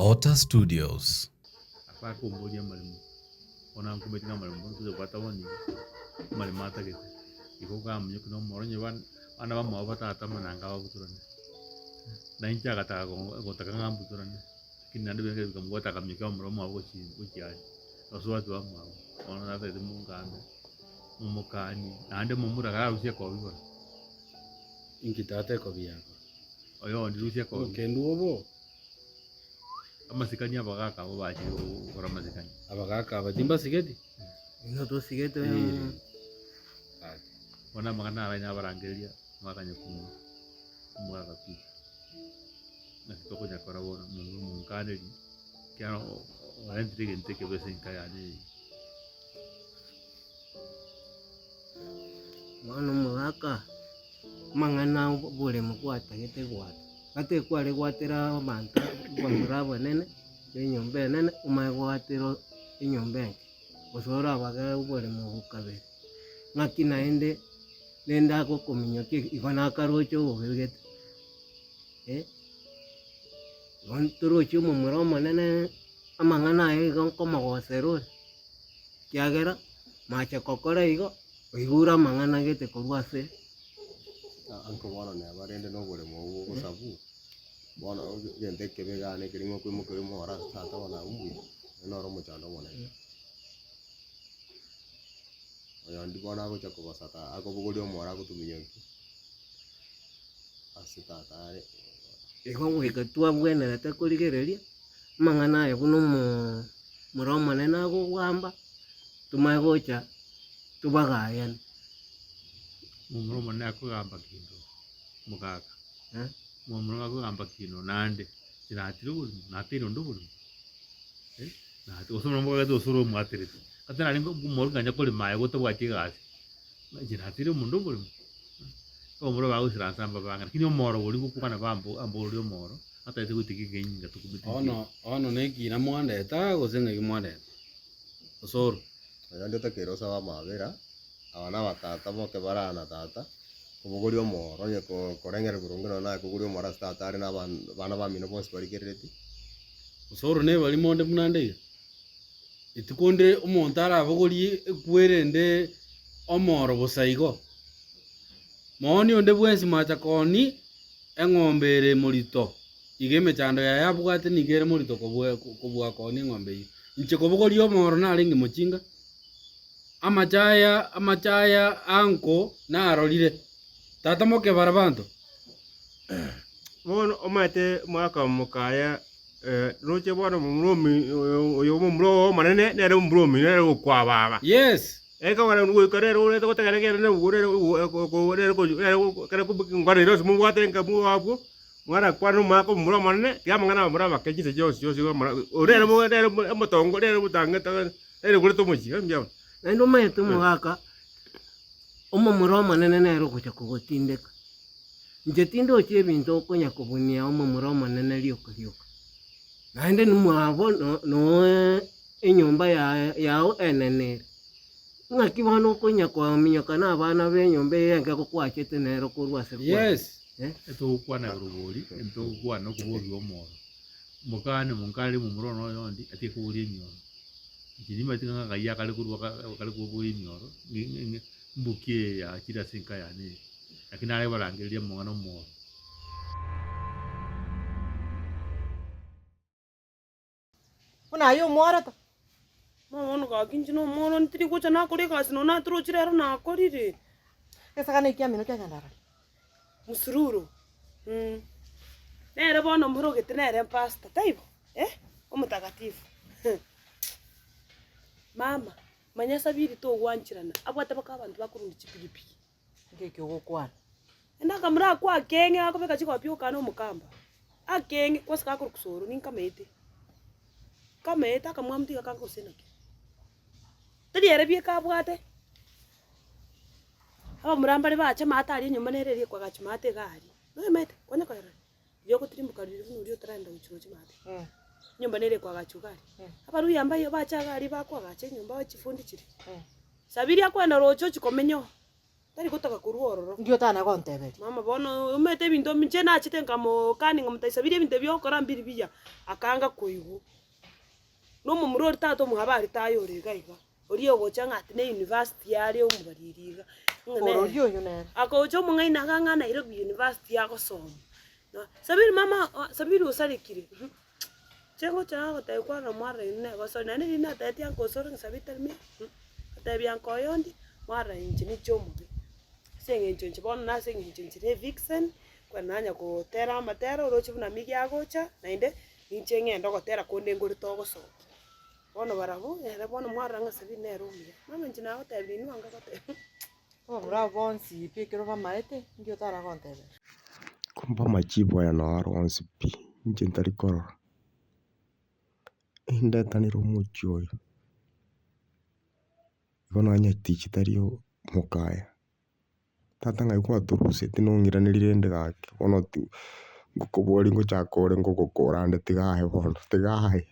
Otter Studios. Ase akomboria amaremo, bono ankumeti ng'a amaremo bono tocha kobwata bono iga, amaremo atagete. Igo okamonyokia na omoro onye bana abana bamwabo batatama nanga ababutorane. Na inche agataka go gotaka ng'a ambutorane, lakini naende buna ekero bikamobwata akaminyokia abamura bamwabo gochi gochia are, abasubati bamwabo, bono natagete mongambe, momokanie, naende momura kararusie ekobi bono. Inki tata ekobi yakora? Oyondi rusia ekobi. Obokendu obo. Amasikani abagaka abo bachire gokora amasikani. Abagaka aba timbasigeti? Inwe tosigete Eh. Gaki. Bono amang'ana aya nabarangereria mwakanya kung'wa omogaka pi. Naki tokonyakora bono momura omonkaneri ekiagera orentire egento ekebe ase enka yane eye. Bono omogaka amang'ana oboremo gwatagete gwata. Gati kware gwatera abanto abamura abanene, na enyomba enene, omanye goatera enyomba enke, gose orabage oboremo obo kabere. Ng'aki naende rende agokominyokia igo nakaroche obobe gete eh. Igo torochi omomura omonene amang'ana aye igo nkomogosera ore, ekiagera mache gokora igo, oigure amang'ana gete korwa ase. Anto bono neba rende noboremo obwo obosabu, bono egento ekebe igaa nekeri ng'a okoimokeria omoro ase tata bono abwo mbuya, oyio noro omochando omonene. Oyonde bono agocha kogosa ta akobogoria omoro agotuminyokia ase tata are. Igo goika twabwenerete korigereria amang'ana aya buna omomura omonene agogamba, tomanye gocha tobagayane. Momura omonene akogamba kino, omogaka, momura akogamba kino naende, inche natire oborimo, nateire onde oborimo eh, nati gose omwana omogaka gose ore omwaterete, ase narenge omorwoti nanya korema aye gotabwati egasi, ng'a inche nateire omonto oborimo abamura bagoisaransa mbabang'e, lakini omoro oria gokwana bambo amborore omoro, atagete goitiga ekenyinga tokumeti Bono bono na ekina mwandeta gose ng'aki mwandeta? Osoro. Oyonde otakeire osabe amabera. Aba nabatata boke bare aa na tata, kobogoria omoro onye korengereria boronge nonya naye kobogoria omoro ase tata are na abana bamino bonsi barigereretie. Osoro nebarimo onde buna nde iga, rituko ndire omonto arabogorie ekwere ende omoro bosa igo, mooni onde bwensi mwacha kooni eng'ombe ere morito, iga emechando yaye abwate nigo ere morito kobua kobua kooni eng'ombe eyio. Inche kobogoria omoro narenge mochinga. Amachaya, amachaya anko narorire. Tata moke barabanto. Bono omanyete omwaka omokaya roche bono momura omi oyo omomura oo omonene nere omomura omino nere ogokwaa baba. Yes. Ekero goika rero orete gotegerera ekero nere ekero ngwana ere ase mobwate nka abwo, mwarakwane omwaka omomura omonene, tiga amang'ana abamura abake chinsa chionsi chionsi oria nere nere omotongo nere omotang'ani. Ere ogorete omochie, mbuya mono. Naende omanyete omogaka, omomura omonene nere ogocha kogotindeka. Inche tindochi ebinto okonya kobunia omomura omonene rioka rioka. Naende nimwabo no- noe enyomba yaye yao enene ere. Ng'aki bono okonya kominyoka na abana b'enyomba eye enke gokwachete nero korwa ase kware? Yes. Eh. Etogokwana igoro bori, entogokwana okoboria omoro. Mokane monkare momura one oyondi atige koboria emioro. Inche nimanyete ng'a ng'ai akare korwa akare koboria emioro, mbuki eye yachire ase enka yane eye. Lakini nare kobarangereria amang'ana omoro. Buna aye omworoto. Mama bono gaki inche na omwana one tiri gocha nakora egasi nonya natorochi rero nakorire. Egesagane ekiamino kiagenda aroro. Musururu mh, nere bono mborogete nere pastor taibo eh, omotakatifu mama manya sabiri togwancherana abwate mpaka abanto bakorunda chipigipigi. Ngeki ogokwana. Naende akamura akwo akeng'e akobeka chigobi okana omokamba, akeng'e kwanza gakorwa kusoro ninkamaete, nkamaete akamwamu tiga kanga gose naki. Tari ere bieka abwate, abamura mbare bacha maate aria enyomba nere eria ekoagacha maate iga aria, noemaete? Kwanya koyerora? Riria ogotirimboka riria buna oria otaragenda gochia roche maate, enyomba nere ekoagachwa iga aria. Abaruya mbayo bacha iga aria bakoagacha enyomba chifundi chiria, Sabiri akoenda roche ochia komenya oo. Tari gotaka korwa ororo. Inki otana gonteberia? Mama bono omanyete ebinto inche nachete nkamokani nkamotebia sabiri ebinto ebi ogokora mbiri biya, akaanga koigwa. Na omomura oria tata omwabo aria tayo ore iga iga, oria ogocha ng'a ati ne university are omobariri iga, ng'a nere. Ororia oyio nere. Agocha omong'aini iga ng'a Nairobi University agosoma. Sabiri mama sabiri osarekire, inche ngocha gotebia kwarora mwarora inwe negosori, naende riria natebetie uncle osoro ng'a sabiri tari mino, ngatebia uncle oyondi, mwarora inche ninche omobe. Ase eng'encho inche bono nase eng'encho inche ne evixen, kwani nanya gotera amatera oroche buna Miggy agocha, naende ninche ng'ende ogotera konde nkore togosokia. Bono barabwo, ere bono mwarora ng'a sabiri nere omuya. Mama inche nagotebirie inwe anga goteba. Abamura abwo bonsi pi ekero bamaete, inki otaragontebera? Kumbe amachibu aya naro onsi pi, inche ntari korora. Indetanire omochie oyo, igo nonya tichi tari mokaya. Tata ng'ai kwatorusetie nong'iranerie rende gaki, bono ti ngokoboria ngochaka ore ngogokora ande tiga aye bono, tiga aye.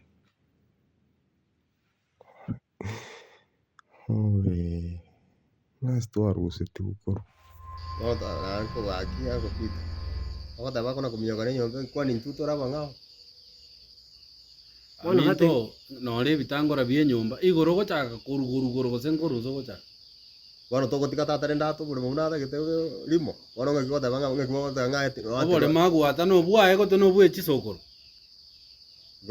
Obee, ng'a ase twarusetiwe korwa. Bono naye kogaki agopita, ogoteba akona kominyoka na enyomba kwani intwe tore abang'ao. Bono gati- Aminto nore ebitangora bie enyomba igoro ogochaka korwa igoro gose nkorwa gose ogochaka. Bono togotiga tata rende ate oboremo buna atagete rimo, bono ng'aki goteba ng'a ng'aki bagoteba ng'a aete Oboremo agwata nobwaye gote nobwe chisokoro.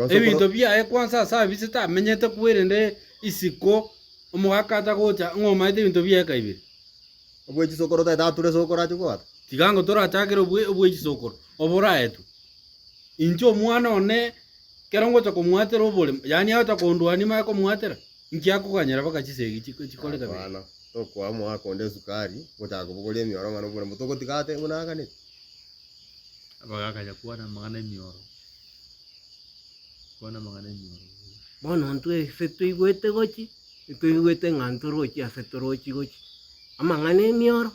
Ebinto biaye kwansa ase abisete amenyete kwerende isiko omogaka atagocha ng'a omaete ebinto biaye kaibire. Obwe chisokoro otagete ature sokoro ache kobwata. Tiga ngo torachakere obwe obwe chisokoro oboraetwe. Inche omwana one kero ngocha komwatera oboremo yaani agocha kondwania manye komwatera inki akoganyera mpaka chisegi chiko chikore kabere. Hapana, tokoa omogaka onde esukari gochaka kobogoria emioro ng'a noboremo togotiga ate buna aganete. Abagaka yakwana amang'ana emioro. Kwana amang'ana emioro. Bono intwe ase toigwete gochi, ntoigwete ng'a ntorochi ase torochi gochi, amang'ana emioro,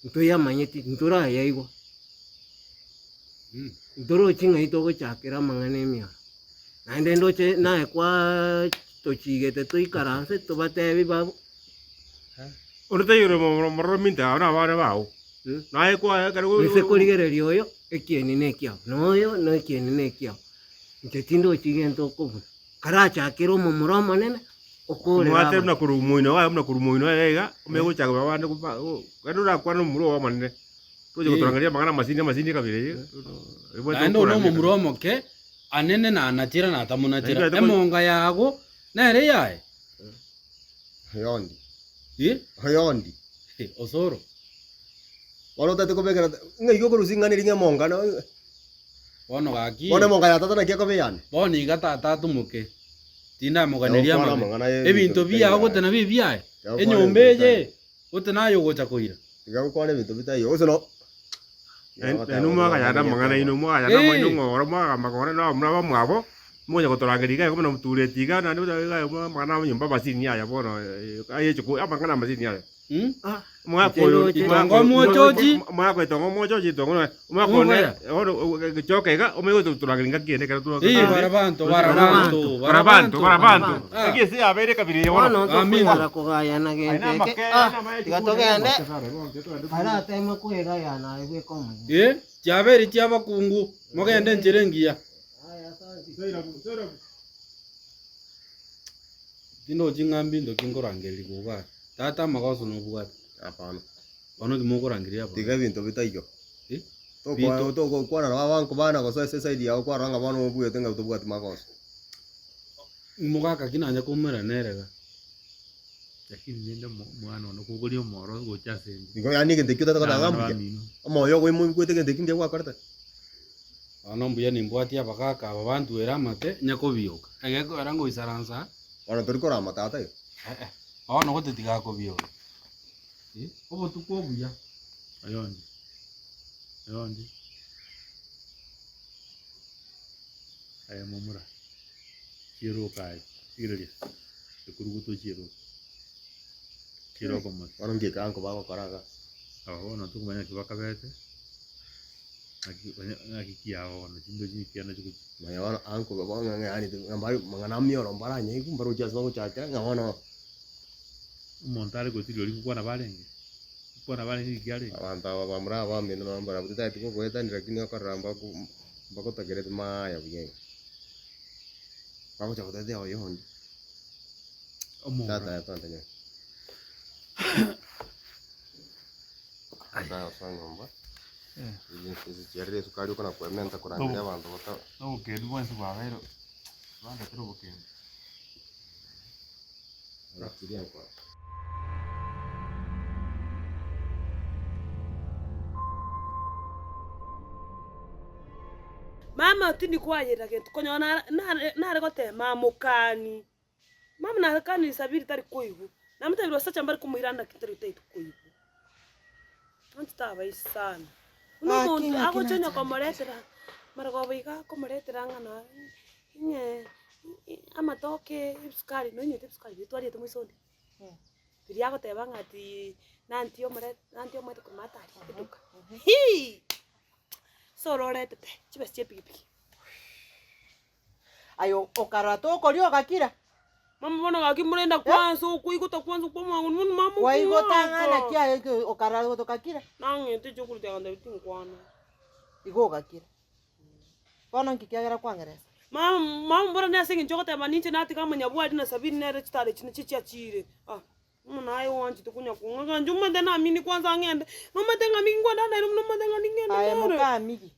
ntoyamanyeti, ntorayaigwa, ntorochi ng'ai togochakera amang'ana emioro. Naende ndoche naye kwaa tochigete toikaranse tobatebi babo. Onde taiyo ore mororo minto yao na abana bao. Naye kwaye ekero Ase korigereria oyo, ekieni nekiao, na oyo nekieni nekiao. Inche tindochi gento okobuna. Karachakere omomura omonene, okoorere Omwate abanto. buna korwa omoino oye buna korwa omoino oye iga, omanye gochaka korwa abande koba naende orakwane omomura ogo omonene, toche gotorangeria amang'ana amasini amasini ekabira eye, ebwate Naende one okorangeria omomura kabisa. omoke, anene nanachera na atamonachera, Naende ko- emonga yago nere eyaye. Oyondi, Eh? oyondi. Eh, Osoro. Bono otagete kobekera ng'ai okorusia ing'ana eri ng'a emonga no Bono gaki. bono emonga ya tata naki ekoba eyane? Bono iga tata atomoke, tindamoganeria Tokwana amabe. amang'ana ya ebinto Ebinto bitaiyo biao aye. gote nabio ebiaye. Tokwana Enyomba ebinto eye, bitaiyo. gote naye ogocha koira. Tiga gokwana ebinto bitaiyo gose no Nainwe mwagayana amang'ana aino, mwagayana amang'ana aino ng'a oro mwagamba kore na abamura bamwabo, mogocha gotorangeria iga iga buna motureti iga naende mocha iga iga amang'ana a nyomba amasini aya bono aye chiko amang'ana amasini aya. Omogaka oyo Inche omogaka Itongo oyo omochochi. omogaka oyo itongo omochochi itongo noe omogaka one Omogoya. bono egechoka iga omanye gotorangeria ngaki ende ekero twa Ee, barabanto, barabanto, barabanto barabanto Ah. eki ase yabeire ekabira eye bono Bono Amina. ntokonyara kogayana gento Aye eke, namake, ah, namaye tiga chikuru, togende, togende. arateme kwegayana aye bweka omonyene. Ee, chiabeire chi'abakungu, mogende enchera engiya. Tindochi ng'a mbinto ki nkorangeria iga. Tata amagoso nobwate. Hapana. Bono ki mokorangeria abanto? Tiga ebinto bitaiyo. Eh? Tokwa- Binto- Togokwana nabo abankobana gose ase eside yao kwarora ng'a bono obuete ng'a tobwati magoso. Mogaka ki nanya koumera nere iga? Lakini rende omo- omwana one okobogoria omoro gocha ase 'nde. Igo yaani egento ekio otagete goteba ng'a Abana mbuya. bamino. Omoyo ogo oimoigwete egento ekio ngiya gwakorete. Bono mbuya nimbwatie abagaka aba bantwere amate nyakobioka. Egekogera ngoisaransa aa. Bono tori korama tata igo. Eh-eh, bono gotetiga kobioka. Eh, obotuko obuya. Oyondi, oyondi, aye momura, chiroka aye, rigereria, ekurugutu chiroka, chiroka omote. Bono nki ekerango bagokora igaa? Aba bono tokomanya naki bakabete, naki onye naki kiabo bono chindochi ekiagera chigochi. Manya bono anko bono ng'a yaani ng'a mbari mang'ana amioro mbaranyaigwe mbaroche ase bagochakera ng'a bono. Omonto are gotiria oria ngokwana barenge. Kwana bare ng'iki are. Abanto aba bamura abamino nabo mbarabwo titageti gogoetania lakini okorora mbaku mbagotakereti maaya buya iga. Bagocha gotetea oyondi. Omora. Tata aye twende nyomba. Tata osoa nyomba. Ezi chiarire esukari okona koementa korangeria abanto bata. Nobokendu bwensi bwabeire bandetire obokendu. Chiria nkoro. Mama tindi kwayerera gento konyora nare nare nare goteba mamokani, mama nakanire sabiri tari koigwa, namotebirie basacha mbare komoirana naki ntari otaeti koigwa. Inche tabaisi sana, buna Gaki omonto ng'aki agocha onye nachandete. komoretera marogoba iga akomoretera ng'a nonye ng'e amatoke, ebisukari nonye ebisukari biria twariete moiso onde. Riria agoteba ng'a ati nantie omore nantie omwete korwa matari eduka, hii! Ase oro oretete chibesa chia epikipiki. Aye okarora tokoria ogakira. Mama bono gaki morenda kwansa okoigota kwansa kwa omwango bono mama Waigota ng'a okong'aka. naki aye okarora tokakira. Nang'ete echokorita agantebia tinkwana. Igo ogakira. Bono nki kiagera kwang'eresa? Mama mama mbora nase eng'encho ogoteba ninche natiga amanyabwari na sabiri nere chitaro echi nachio chiachire ah. Buna aye oanchete konya kong'aka inche omanyete namini kwanza ng'ende, nomanyete ng'a mingwenda Nairobi nomanyete ng'a ning'ende Aye nere. mokamigi.